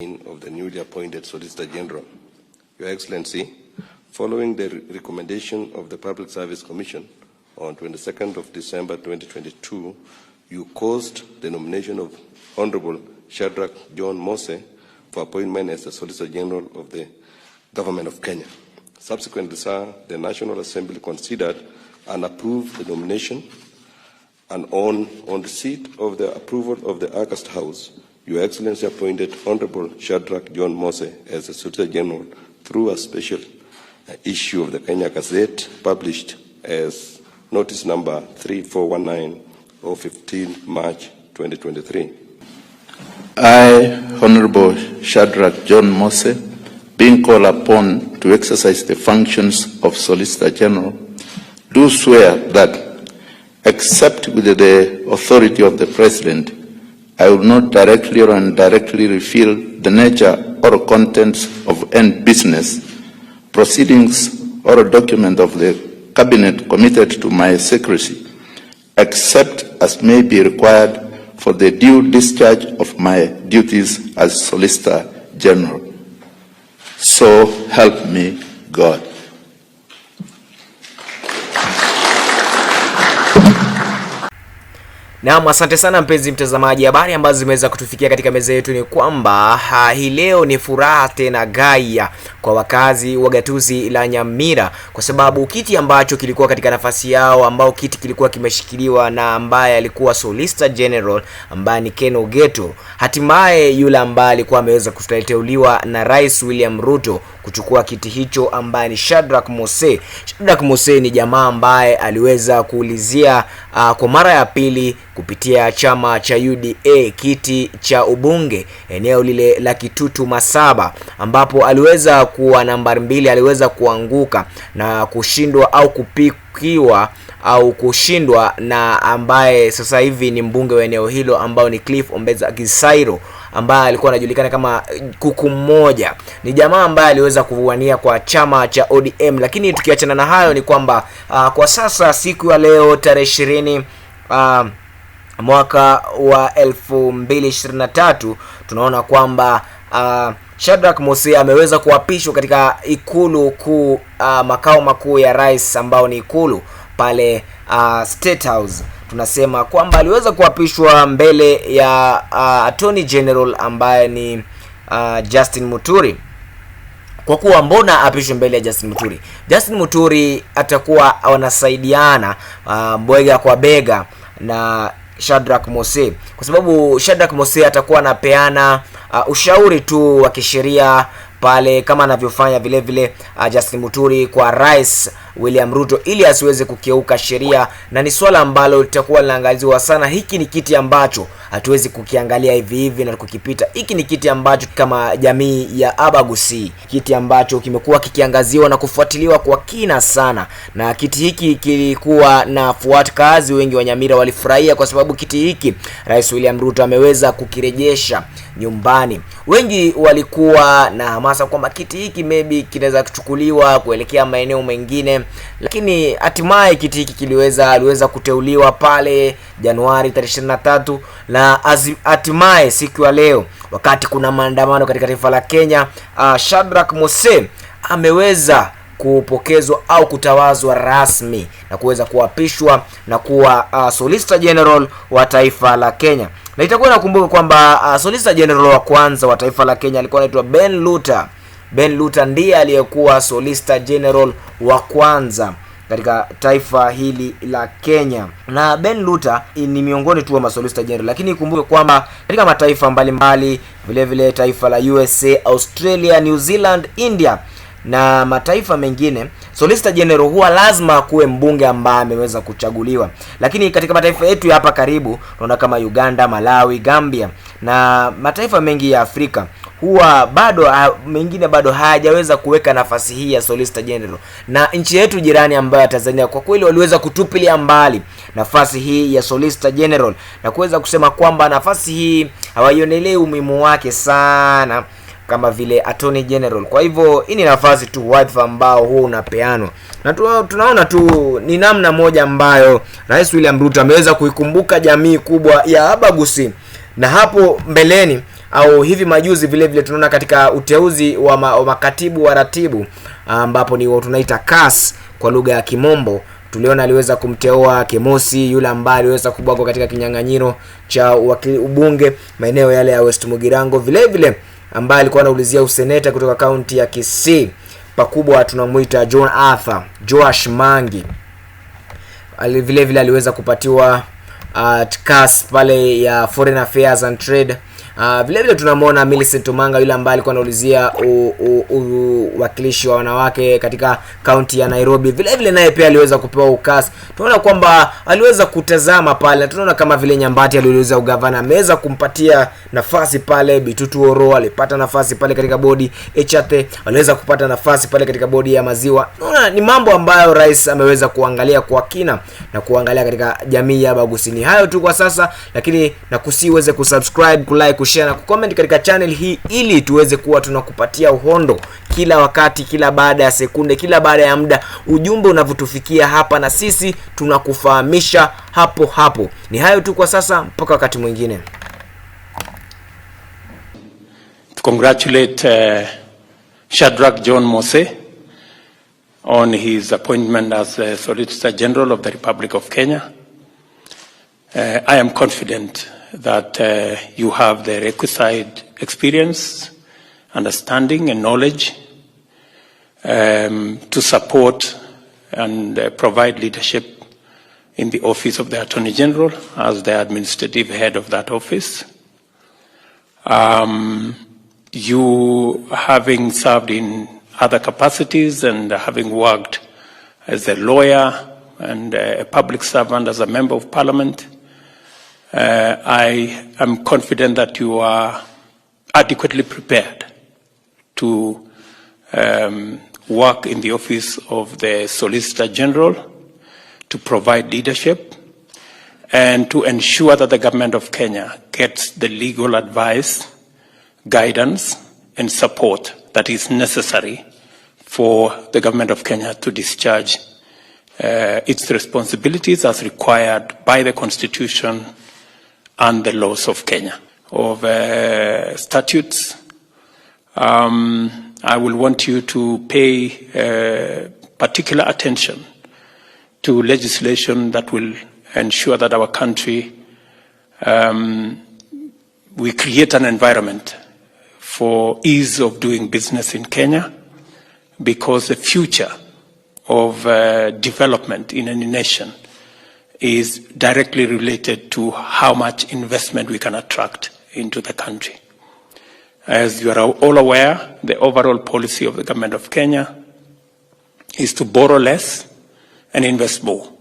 Of the newly appointed Solicitor General. Your Excellency, following the recommendation of the Public Service Commission on 22nd of December 2022, you caused the nomination of Honorable Shadrack John Mose for appointment as the Solicitor General of the Government of Kenya. Subsequently, sir, the National Assembly considered and approved the nomination, and on receipt of the approval of the August House, Your Excellency appointed Honorable Shadrack John Mose as the Solicitor General through a special issue of the Kenya Gazette published as notice number 3419 of 15 March 2023. I, Honorable Shadrack John Mose, being called upon to exercise the functions of Solicitor General, do swear that, except with the authority of the President, I will not directly or indirectly reveal the nature or contents of any business, proceedings, or document of the Cabinet committed to my secrecy, except as may be required for the due discharge of my duties as Solicitor General. So help me God. Naam, asante sana mpenzi mtazamaji. Habari ambazo zimeweza kutufikia katika meza yetu ni kwamba hii leo ni furaha tena gaya kwa wakazi wa gatuzi la Nyamira, kwa sababu kiti ambacho kilikuwa katika nafasi yao, ambao kiti kilikuwa kimeshikiliwa na ambaye alikuwa Solicitor General ambaye ni Ken Ogeto, hatimaye yule ambaye alikuwa ameweza kuteuliwa na Rais William Ruto kuchukua kiti hicho ambaye ni Shadrack Mose. Shadrack Mose ni jamaa ambaye aliweza kuulizia kwa mara ya pili kupitia chama cha UDA kiti cha ubunge eneo lile la Kitutu Masaba, ambapo aliweza kuwa nambari 2, aliweza kuanguka na kushindwa au kupikiwa au kushindwa na ambaye sasa hivi ni mbunge wa eneo hilo ambao ni Cliff Ombetsa Gisairo, ambaye alikuwa anajulikana kama kuku mmoja. Ni jamaa ambaye aliweza kuwania kwa chama cha ODM. Lakini tukiachana na hayo ni kwamba kwa sasa siku ya leo tarehe 20 mwaka wa 2023 tunaona kwamba Shadrack Mose ameweza kuapishwa katika ikulu kuu, makao makuu ya rais ambao ni ikulu pale State House. Tunasema kwamba aliweza kuapishwa mbele ya Attorney General ambaye ni Justin Muturi. Kwa kuwa mbona apishwe mbele ya Justin Muturi? Justin Muturi atakuwa wanasaidiana bega kwa bega na Shadrack Mose, kwa sababu Shadrack Mose atakuwa anapeana ushauri tu wa kisheria pale kama anavyofanya vile vile Justin Muturi kwa Rais William Ruto ili asiweze kukiuka sheria, na ni swala ambalo litakuwa linaangaliwa sana. Hiki ni kiti ambacho hatuwezi kukiangalia hivi hivi na kukipita. Hiki ni kiti ambacho kama jamii ya Abagusi, kiti ambacho kimekuwa kikiangaziwa na kufuatiliwa kwa kina sana, na kiti hiki kilikuwa na kazi wengi wa Nyamira walifurahia kwa sababu kiti hiki Rais William Ruto ameweza kukirejesha nyumbani. Wengi walikuwa na hamasa kwamba kiti hiki maybe kinaweza kuchukuliwa kuelekea maeneo mengine, lakini hatimaye kiti hiki aliweza kuteuliwa pale Januari tarehe 23, na hatimaye siku ya leo wakati kuna maandamano katika taifa la Kenya, Shadrack Mose ameweza kupokezwa au kutawazwa rasmi na kuweza kuapishwa na kuwa Solicitor General wa taifa la Kenya. Na itakuwa nakumbuka kwamba Solicitor General wa kwanza wa taifa la Kenya alikuwa anaitwa Ben Luther. Ben Luther ndiye aliyekuwa Solicitor General wa kwanza katika taifa hili la Kenya. Na Ben Luther ni miongoni tu wa Solicitor General, lakini ikumbuke kwamba katika mataifa mbalimbali vile vile taifa la USA, Australia, New Zealand, India na mataifa mengine, Solicitor General huwa lazima kuwe mbunge ambaye ameweza kuchaguliwa. Lakini katika mataifa yetu hapa karibu tunaona kama Uganda, Malawi, Gambia na mataifa mengi ya Afrika huwa bado mengine bado hayajaweza kuweka nafasi hii ya Solicitor General. Na nchi yetu jirani ambayo ya Tanzania kwa kweli waliweza kutupilia mbali nafasi hii ya Solicitor General na kuweza kusema kwamba nafasi hii hawaionelei umuhimu wake sana kama vile Attorney General. Kwa hivyo hii ni nafasi tu, wadhifa ambao huo unapeanwa. Na tunaona tu ni namna moja ambayo Rais William Ruto ameweza kuikumbuka jamii kubwa ya Abagusi, na hapo mbeleni au hivi majuzi vile vile tunaona katika uteuzi wa makatibu wa ratibu, ambapo ni tunaita CAS kwa lugha ya Kimombo, tuliona aliweza kumteua Kemosi yule ambaye aliweza kubwagwa katika kinyang'anyiro cha ubunge maeneo yale ya West Mugirango, vile vile ambaye alikuwa anaulizia useneta kutoka kaunti ya Kisii, pakubwa tunamuita John Arthur Joash Mangi. Vile vile aliweza kupatiwa CAS pale ya Foreign Affairs and Trade. Vile vile tunamwona Millicent Omanga yule ambaye alikuwa anaulizia uwakilishi wa wanawake katika kaunti ya Nairobi. Vile vile naye pia aliweza kupewa uCAS. Tunaona kwamba aliweza kutazama pale, na tunaona kama vile Nyambati aliuliza ugavana, ameweza kumpatia nafasi pale. Bitutu Oro alipata nafasi pale katika bodi, Echate aliweza kupata nafasi pale katika bodi ya maziwa. Tunaona ni mambo ambayo rais ameweza kuangalia kwa kina na kuangalia katika jamii ya Abagusii. Ni hayo tu kwa sasa, lakini nakusihi uweze kusubscribe, kulike, kushare na kucomment katika channel hii ili tuweze kuwa tunakupatia uhondo kila wakati, kila baada ya sekunde, kila baada ya muda, ujumbe unavyotufikia hapa na sisi tunakufahamisha hapo hapo. Ni hayo tu kwa sasa, mpaka wakati mwingine. To congratulate Shadrack John Mose on his appointment as the Solicitor General of the Republic of Kenya. I am confident that you have the requisite experience, understanding, and knowledge to support and provide leadership in the office of the Attorney General as the administrative head of that office. You having served in other capacities and having worked as a lawyer and a public servant, as a member of parliament, I am confident that you are adequately prepared to work in the office of the Solicitor General, to provide leadership, and to ensure that the government of Kenya gets the legal advice, guidance, and support that is necessary for the government of Kenya to discharge its responsibilities as required by the Constitution and the laws of Kenya. Of statutes, I will want you to pay particular attention to legislation that will ensure that our country, we create an environment for ease of doing business in Kenya, because the future of development in any nation is directly related to how much investment we can attract into the country. As you are all aware, the overall policy of the government of Kenya is to borrow less and invest more.